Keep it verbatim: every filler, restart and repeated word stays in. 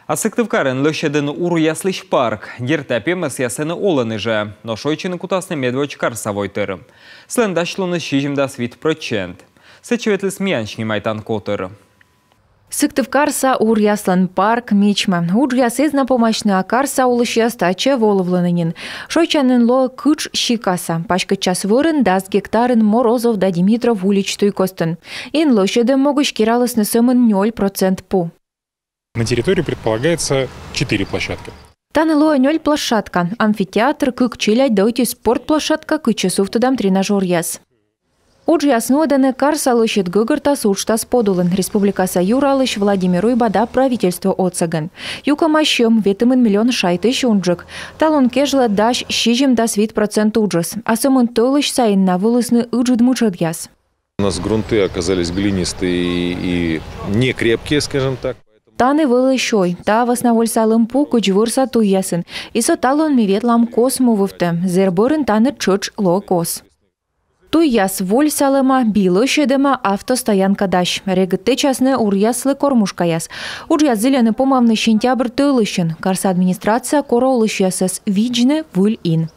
А Сыктывкарын лӧсьӧдӧны уръяслысь парк. Дерт, пемӧсъяс эм олӧны жӧ, но шойччыны кутасны медводз карса войтыр. Сылӧн дасьлуныс сизимдас вит прӧчент. Сэтчӧ ветліс миян снимайтан котыр. Сыктывкарса уръяслӧн парк мичмӧ. Уджъяс эз на помасьны, а карса олысьяс татчӧ волывлӧны нин. Шойччанін лоӧ кытш сикаса. Паськӧдчас вӧрын, дас гектарын, Морозов да Димитров улич туй костын. Ин лӧсьӧдӧм могысь кералісны сӧмын нёль процент пу. На территории предполагается четыре площадки. Тані лоӧ нёль площадка: амфитеатр, кык челядь да ӧти спорт площадка, кытчӧ сувтӧдам тренажёръяс. Уджъяс нуӧдӧны карса лӧсьыд гӧгӧртас уджтас подулын республикаса юралысь Владимир Уйба да правительство отсӧгӧн. Юкӧма сьӧм ветымын миллион шайтысь унджык. Талун кежлӧ дась сизимдас вит процент уджыс. А сӧмын тӧлысь сайын на вӧлісны ыджыд мытшӧдъяс. У нас грунты оказались глинистые и, и некрепкие, скажем так. Тані вӧлі сёй, та вӧсна вольсалӧм пу кыдз вӧрса туйясын. И со талун ми ветлам кос му вывтӧ. Зэр бӧрын тані тшӧтш лоӧ кос. Туйяс вольсалӧма, би лӧсьӧдӧма, автостоянка дась. Регыд тэчасны уръяслы кормушкаяс. Уджъяс зільӧны помавны сентябрь тӧлысьын. Карса администрация корӧ олысьясӧс видзны выль ин.